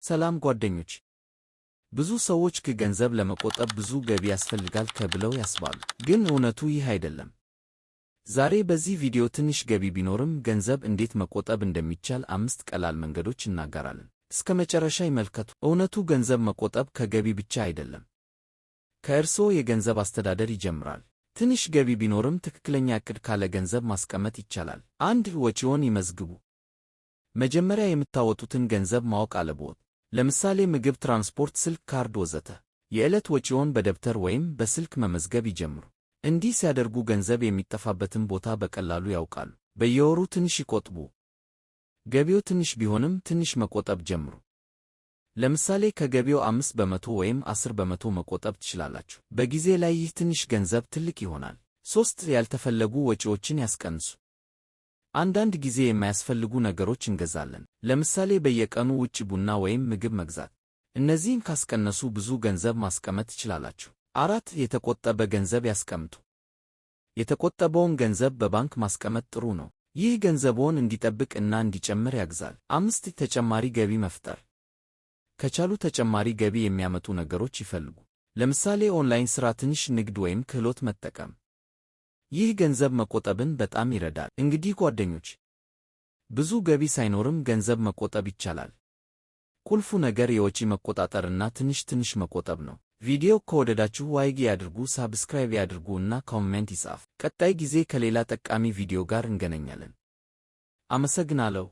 ሰላም ጓደኞች። ብዙ ሰዎች ገንዘብ ለመቆጠብ ብዙ ገቢ ያስፈልጋል ብለው ያስባሉ፣ ግን እውነቱ ይህ አይደለም። ዛሬ በዚህ ቪዲዮ ትንሽ ገቢ ቢኖርም ገንዘብ እንዴት መቆጠብ እንደሚቻል አምስት ቀላል መንገዶች እናጋራለን። እስከ መጨረሻ ይመልከቱ። እውነቱ ገንዘብ መቆጠብ ከገቢ ብቻ አይደለም፣ ከእርስዎ የገንዘብ አስተዳደር ይጀምራል። ትንሽ ገቢ ቢኖርም ትክክለኛ ዕቅድ ካለ ገንዘብ ማስቀመጥ ይቻላል። 1. ወጪዎን ይመዝግቡ። መጀመሪያ የምታወጡትን ገንዘብ ማወቅ አለብዎት። ለምሳሌ ምግብ፣ ትራንስፖርት፣ ስልክ፣ ካርድ ወዘተ። የዕለት ወጪዎን በደብተር ወይም በስልክ መመዝገብ ይጀምሩ። እንዲህ ሲያደርጉ ገንዘብ የሚጠፋበትን ቦታ በቀላሉ ያውቃሉ። በየወሩ ትንሽ ይቆጥቡ። ገቢዎ ትንሽ ቢሆንም ትንሽ መቆጠብ ጀምሩ። ለምሳሌ ከገቢዎ 5% ወይም 10% መቆጠብ ትችላላችሁ። በጊዜ ላይ ይህ ትንሽ ገንዘብ ትልቅ ይሆናል። 3. ያልተፈለጉ ወጪዎችን ያስቀንሱ። አንዳንድ ጊዜ የማያስፈልጉ ነገሮች እንገዛለን። ለምሳሌ በየቀኑ ውጭ ቡና ወይም ምግብ መግዛት። እነዚህን ካስቀነሱ ብዙ ገንዘብ ማስቀመጥ ትችላላችሁ። 4. የተቆጠበ ገንዘብ ያስቀምጡ። የተቆጠበውን ገንዘብ በባንክ ማስቀመጥ ጥሩ ነው። ይህ ገንዘብዎን እንዲጠብቅ እና እንዲጨምር ያግዛል። 5. ተጨማሪ ገቢ መፍጠር። ከቻሉ ተጨማሪ ገቢ የሚያመጡ ነገሮች ይፈልጉ። ለምሳሌ ኦንላይን ሥራ፣ ትንሽ ንግድ ወይም ክህሎት መጠቀም። ይህ ገንዘብ መቆጠብን በጣም ይረዳል። እንግዲህ ጓደኞች፣ ብዙ ገቢ ሳይኖርም ገንዘብ መቆጠብ ይቻላል። ቁልፉ ነገር የወጪ መቆጣጠርና ትንሽ ትንሽ መቆጠብ ነው። ቪዲዮ ከወደዳችሁ like ያድርጉ፣ subscribe ያድርጉ እና comment ይጻፉ። ቀጣይ ጊዜ ከሌላ ጠቃሚ ቪዲዮ ጋር እንገናኛለን። አመሰግናለሁ።